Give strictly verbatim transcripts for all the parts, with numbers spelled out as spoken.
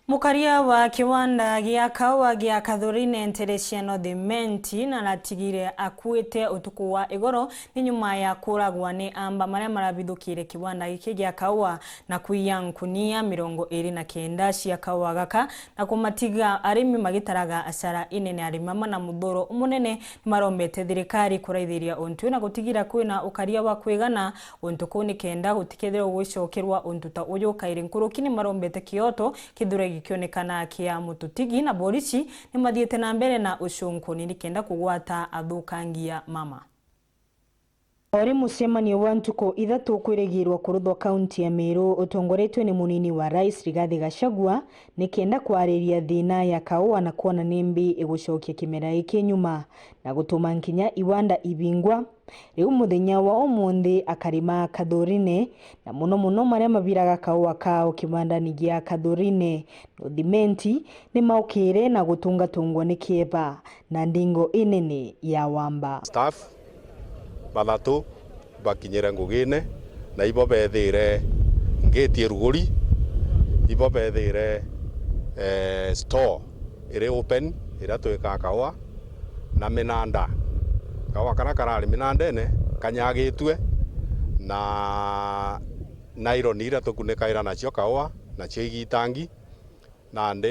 Mukaria wa kiwanda gia kaua gia Kathurine ntere cia North Imenti naratigire akuite utuku wa igoro ni nyuma ya kuragwa ni amba maria marabithukire kiwanda giki gia kaua na kwiya nkunia mirongo iri na kenda cia kaua gaka na kumatiga arimi magitaraga asara inene. Arimi amwe na muthuro munene ni marombete thirikari kuraithiria untu na gutigira kwina ukaria wa kwigana untu kuu nikenda gutikethirwa gwicokerwa untu ta uyu kairi. Nkuruki ni marombete kioto kithire gikionekana kia mututigi na borici ni mathiite na mbere na ucunkuni nikenda kugwata athukangia mama. Ori mucemanio wa ntuku ithatu kwirigirwa kuruthwa kaunti ya Meru utongoretwe ni munini wa rais Rigathi Gachagua nikenda kwariria thina ya kaua na kwona nimbi igucokia kimera giki nyuma na gutuma nkinya iwanda ibingwa. Riu muthenya wa umunthi akari ma Kathurine, na muno muno maria mabiraga kaua kao kibandani gia Kathurine North Imenti, ni maukire na gutungatungwa ni kieba na ndingo inene ya wamba. Staff bathatu bakinyire ngugine, na ibo bethire ngiti ruguri, ibo bethire, eh, store iri open iria twikaa kaua na minanda. Kaua karia karari minandene kanyagitue na nylon iria tukunikaira nacio kaua, nacio igitangi, nandi,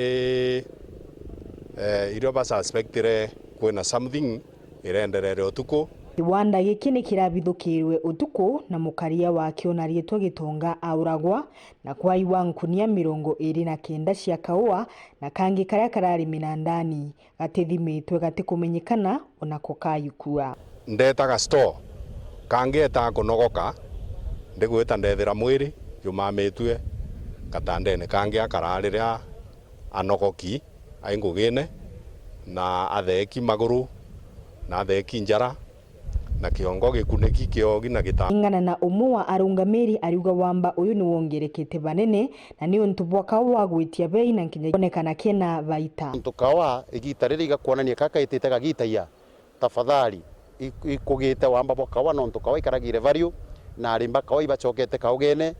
eh, irio basuspectire kwina something irenderere utuku. Kiwanda giki ni kirabithukirwe utuku na mukaria wakio na riitwa Gitonga auragwa na kwaiwa nkunia mirongo iri na kenda cia kaua na kangi karia karari minandani gatithimitwe gatikumenyekana onako kayukua. Ndetaga store, kangi etaa kunogoka, ndigwita ndethira mwiri jumamitue gatandene, kangi akarari ria anogoki ai ngugine, na atheeki maguru, na atheeki njara, na kiongo gikuniki kiogi na gita. Ringana na umwe wa arungamiri, ariuga wamba uyu ni wongerekete banene, na ni untu bwa kaua gwitia bei na nkinya kuonekana kena baita. Untu kaua igita riri igakwonania kaka itite gagitaia, tafadhali, i-, ikugite wamba bwa kaua, nontu kaua ikaragire value, na arimi ba kaua ibacokete kaugene,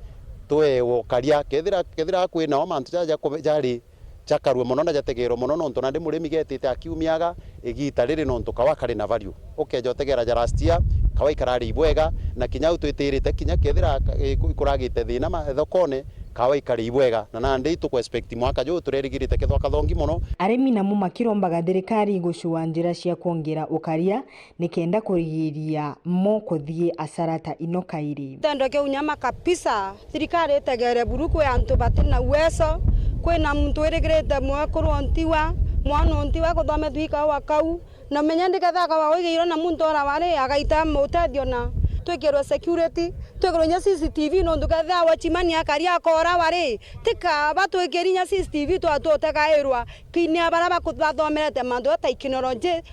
twewe ukaria. Kethira, kethira kwinao mantu jaja jaku-, jari jakarue mono na jategerwe mono, nontu nandi murimi getite akiumiaga igita riri, nontu kaua kari na value. Ukeja utegera ja last year, kaua ikarari ibwega, na kinya au twitirite kinya kethira ka-, iku-, ikuragite thina ma-, thokone, kaua ikari ibwega, na nandi ituku expect mwaka juu turerigirite kethwa kathongi mono. Arimi namo makirombaga thirikari gucua njira cia kwongera ukaria nikenda kurigiria mo kuthii asara ta ino kairi. Tendo kiu nyama kabisa, thirikari itegere buru kwi antu bati na uwezo, kwina muntu wirigirite mwekuru ontiwa, mwana ontiwa kuthomethua ikaua kau, na menya ndikethira akaba wigiirwe na muntu ora wari agaita utethio na twikirwe security, twikirwe inya C C T V, nontu kethira watchman akari akora wari, tika batwikiri inya C C T V twa tutegairwa kinya bara baku-, bathomerete mantu ja technology.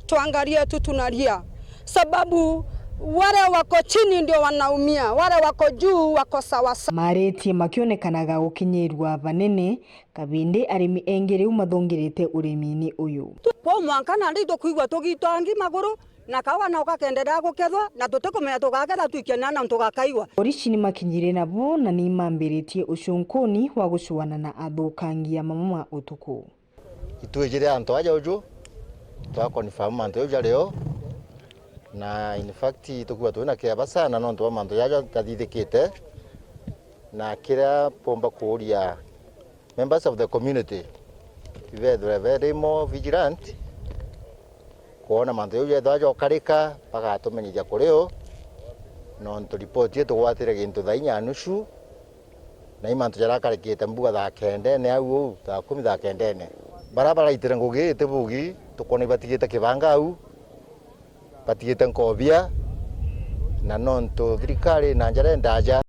Tuangalie tu tunalia, sababu wale wako chini ndio wanaumia, wale wako juu wako sawa sawa. Maritie makionekanaga gukinyirwa banene, kabindi arimi engi riu mathungirite urimini uyu. Kwa mwanka nandi tukwigua tugitangi maguru, na kaua no gakenderea gukethwa, na tutikumenya tugaketha twikia na nontu gakaigwa. Borici ni makinyire nabo na ni mambiritie ucunkuni wa gucuana na athukangia mama ma utuku. Itwijire antu aja uju, twa confirm mantu jau jari o, na in fact tukiuga twina kiaba sana nontu bwa mantu jaja jathithikite, na kiria mpumba kuuria members of the community, ibethire very more vigilant, kwona mantu jau jethwa jokarika, bagatumenyithia kuri o, nontu ripoti itugwatire gintu thaa inya na nusu, na i mantu jarakarikite mbuga thaa kendene au uu, thaa kumi thaa kendene. Bara baraitire ngugi iti bugi, tukwona ibatigite kibanga au, batigite nkobia, na nontu thirikari na njara indaja.